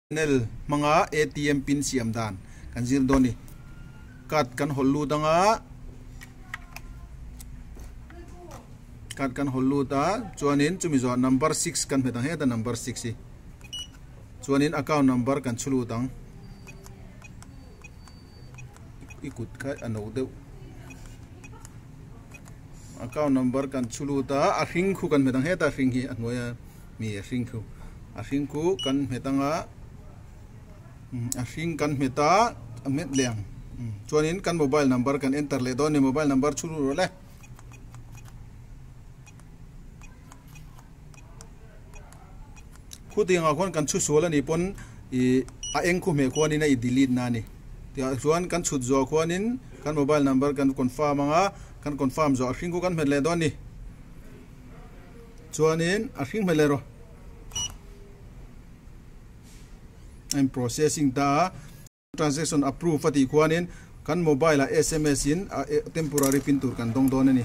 Channel hmanga ATM pin siam dan kan zir dawn ni. Card kan hawl lut anga card kan hawl lut a chuanin chumi zawh number 6 kan hmet ang heta number 6 hi chuanin account number kan chhu lut ang i kut kha a no deuh account number kan chhu lut a a hring khu kan hmet ang heta hring hi a hnuaia mi a hring khu a hring khu kan hmet anga a hring kan hmet a a hmet leh ang chuanin kan mobile number kan enter leh dawn a ni mobile number chhu ru rawh le. Khutiangah khuan kan chhu sual a nih pawn ih a eng khu hmeh khuanin a i delete na a ni tiah chuan kan chhut zawh khuanin kan mobile number kan confirm anga kan confirm zawh a hring khu kan hmet leh dawn a ni. Chuanin a hring hmel erawh a in processing ta a, transaction approve a tih khuanin kan mobile ah sms in a temporary pin tur kan dawng dawn a ni.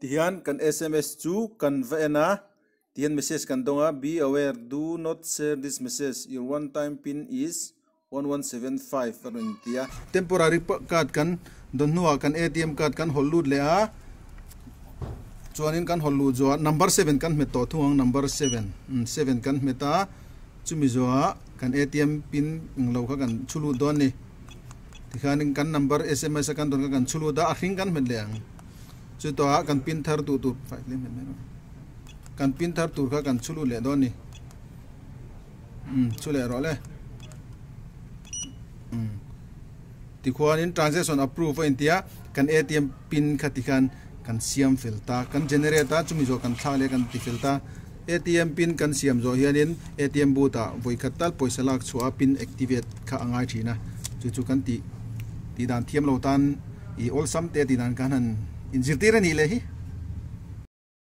Tihian kan sms chu kan va en a, tihian message kan dawng a, be aware do not share this message, your one time pin is 1175 a rawn ti a. Temporary card kan dawn hnuah kan atm card kan hawl lut leh a, chuanin kan hawl luh zawhah number seven kan hmet tawh thung ang, number seven, umm seven kan hmet a, chumi zawhah kan atm pin englo kha kan chhu lut dawn a ni. Tikhanin kan number sms a kan dawn kha kan chhu lut a, a hring kan hmet leh ang. Chutah kan pin thar duh tur, kan pin thar tur kha kan chhu lut leh dawn a ni. Um chu leh rawh le um tikhuanin transaction approve a intia kan atm pin kha tikhan kan siam fel ta kan generate a chumi zawh kan thlak leh kan ti fel ta atm pin kan siam zawh hianin atm booth ah vawi khat tal pawisa lak chhuah a pin activate kha a ngai thin a chu chu kan tih tih dan thiam lo tan ih awlsam te tih dan khan han inzirtir a nih leh hi.